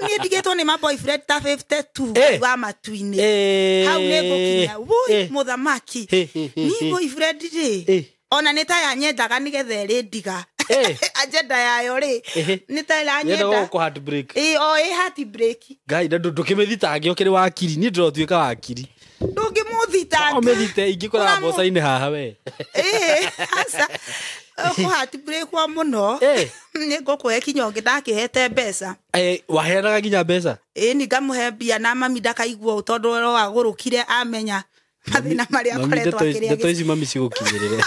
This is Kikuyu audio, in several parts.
Niĩ ndigĩtwo nĩ ma boyfriend ta 52 wa matu-inĩ. Hau nĩ ngũkinya wui mũthamaki. He, Ni he. boyfriend rĩ, ona nĩ ta yanyendaga nĩgetha ĩrĩ ndiga. Agenda yayo rĩ, nĩ ta Yenda ĩranyenda. gũkũ heartbreak. Ĩ, o ĩ heartbreak. Ngai, na ndũkĩmĩthitange ũkĩrĩ wakiri, niĩ ndĩrotuĩka wakiri. Ndũngĩmũthitanga. Ũmĩthite ingĩkora mboca-inĩ haha we. Ĩ, aca, ũkũheartbreakwo mũno. Nĩ ngũkũhe kinya ũngĩ ndakĩhete mbeca. Waheanaga nginya mbeca? Ĩ, ni ngamũhe mbia na mami ndakaigua ũũ tondũ ro agũrũkire amenya mathĩna marĩa Mami, akoretwo akĩrĩa. ndeto ici mami cigũkinyĩrĩre.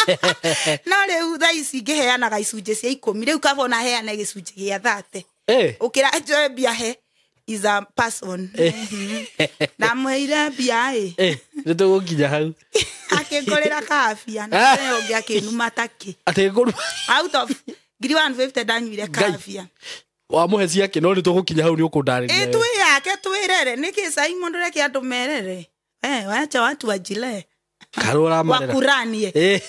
No rĩu thaa ici ngĩheanaga icunjĩ cia 10, rĩu kaba ona heane gĩcunjĩ gĩa 30. Ũkĩra njoe mbia he is a person. Ndamũheire mbia ĩ. Nĩ tũgũkinya hau. Akĩngũrĩra kabia na mũthenya ũngĩ akĩnuma takĩ. Atĩ ngũrũ. Out of ngiri 150 ndanyuire Ngai. kabia. Wamũhe ciake, no nĩ tũgũkinya hau, nĩ Ĩ. ũkũndarĩria. Twĩ yake twĩrere nĩkĩ Simon reke andũ merere. Wacha watu wajile. Karå ũramarera. Wakuranie.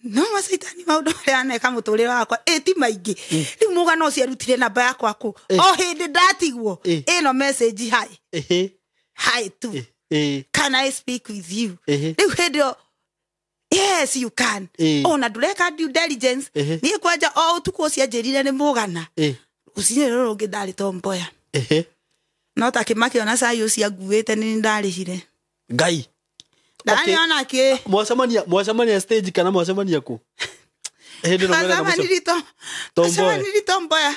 No macaitani maũndũ marĩa aneka mũtũrĩre wakwa ĩ ti maingĩ. Rĩu mũgano ũcio arutire namba yakwa kũ o hĩndĩ ndatigwo? Ĩno message, "Hi." "Hi tu." "Can I speak with you?" Rĩu hĩndĩ ĩyo, "Yes, you can." Ona ndũreka due diligence. Niĩ kwanja o ũtukũ ũcio anjĩrire nĩ mũgana, rũcinĩ rũrũ rũngĩ ndarĩ tomboya. No ta kĩmakĩona cai ũcio anguĩte nĩ ndarĩhire. Ngai. Ndarĩona kĩ. Mwacemania stage kana mwacemania kũ hĩndĩ ĩno mweraga? Tomboya. Twacemanirie tomboya,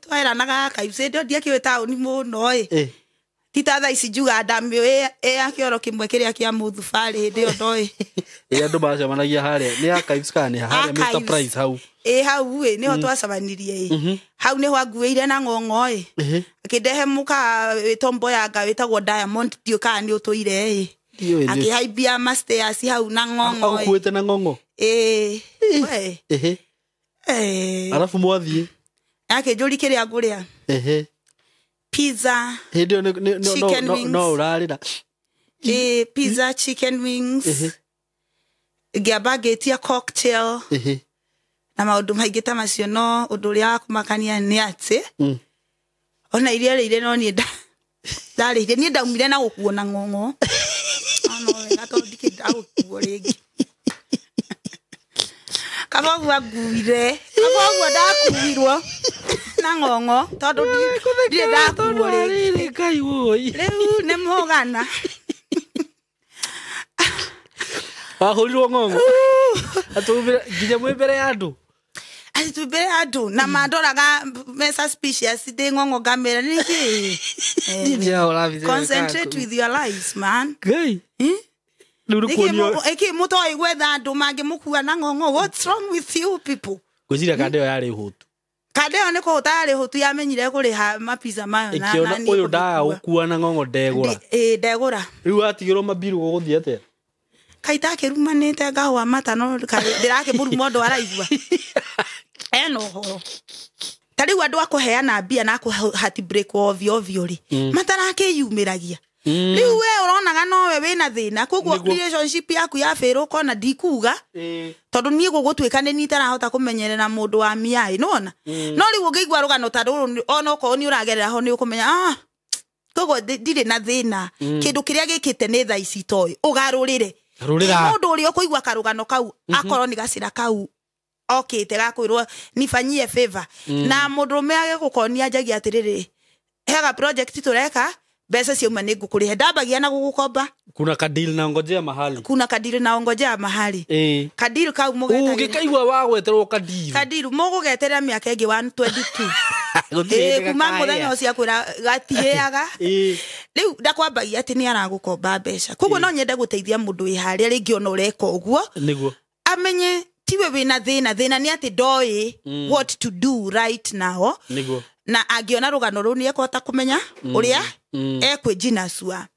tweranaga archives. Hĩndĩ ĩyo ndiakĩũĩ taũni mũno ĩ. Ti ta thaa ici njuga ndamĩũĩ ĩ ya kĩoro kĩmwe kĩrĩa kĩa mũthubarĩ, hĩndĩ ĩyo ndoĩ. Ĩ, andũ macemanagia harĩa nĩ archives kana nĩ harĩa Mr Archives. Price hau? Ĩ, hau ĩ nĩho twacemanirie ĩ. Hau nĩho anguĩire na ng'ong'o ĩ. Akĩndehe mũka wĩ tomboyanga wĩtagwo Diamond, ndiũ kana nĩ ũtũire ĩ. Ndiũĩ Akĩhaimbia ma stairs hau na ng'ong'o ĩ. Agũkuĩte na ng'ong'o? Ĩ we. Arabu mwathiĩ? Akĩnjũri kĩrĩa ngũrĩa. Pizza. Hĩndĩ ĩyo Chicken wings. No ũrarĩra? Ĩ, pizza, chicken wings. Ngĩamba ngĩtia cocktail na maũndũ maingĩ ta macio, no ũndũ ũrĩa wa kũmakania nĩ atĩ ona iria rĩire no niĩ ndarĩire, niĩ ndaumire na gũkuo na ng'ong'o. No no wega tondũ ndikĩ ndagũkuo rĩngĩ. Kaba ũguo anguire, kaba ũguo ndakuirwo na ng'ong'o tondũ ndirĩ ndakuo rĩngĩ. Rĩrĩ, Ngai woi. Rĩu nĩ mũgana. Wahũrirwo ng'ong'o atũmire nginya mwĩ mbere ya andũ? Atĩ twĩ mbere ya andũ na mandoraga me suspicious ndĩ ng'ong'o, ngamera nĩkĩ. Niĩ ndĩrahũra mbica ĩyo. Concentrate with your lives, man. Ngai, rĩu nĩ kuonio. Ĩkĩ mũtoĩ gwetha andũ mangĩmũkua na ng'ong'o? What's wrong with you people? Ngwĩciria kanda ĩyo yarĩ hũtu. Kanda ĩyo nĩ kũhũta yarĩ hũtu, yamenyire kũrĩha mapizza mayo na Ĩkĩona na niĩ ũyũ kũmĩkua. ndaga gũkua na ng'ong'o, ndegũra. Ĩ, ndegũra. Rĩu watigĩrwo mambiru gũgũthiĩ atĩa? Kaĩ takĩrumanĩte ngahũa mata, no ndĩrakĩmũruma ũndũ araigua ena ũhoro. Ta rĩu andũ a kũheana mbia na heartbreak ovyo ovyo rĩ, matarakĩyumĩragia. Rĩu we ũronaga nowe wĩna thĩna koguo relationship yaku ya fail ũkona ndikuga tondũ niĩ gũgũtuĩka nĩ niĩ itarahota kũmenyerera mũndũ wa miai nĩwona. No rĩu ũngĩigua rũgano ta rũrũ, ona okorwo nĩ ũragerera ho, nĩ ũkũmenya, ah, koguo ndirĩ na thĩna. Kĩndũ kĩrĩa gĩkĩte nĩ thaa ici toĩ ũgarũrĩre. Garũrĩra. Mũndũ ũrĩa ũkũigua karũgano kau, akorwo nĩ gacĩra kau okĩte gakwĩrwo nifanyie favor na mũndũrũme age gũkonia, njagia atĩrĩrĩ, hega project tũreka, mbeca ciauma nĩ ngũkũrĩhe, ndambagia na gũgũkomba. Kuna kadeal na ngojea mahali. Kuna kadiri naongojea mahali. Kadiri kau mũgetagĩra. Ũngĩkaigua wagweterwo kadeal. Kadiri mũgũgeterera mĩaka ĩngĩ 122. Gũtirĩ Ĩ, kuma gakahĩa. mũthenya ũcio akwĩra gatihĩaga. Rĩu ndakwambagia atĩ nĩ aragũkomba mbeca, koguo no nyende gũteithia mũndũ wĩ harĩa rĩngĩ ona ũreka ũguo amenye tiwe wĩna thĩna. Thĩna nĩ atĩ ndoĩ what to do right now. Na angĩona rũgano rũu nĩ ekũhota kũmenya ũrĩa ekwĩnjinacua.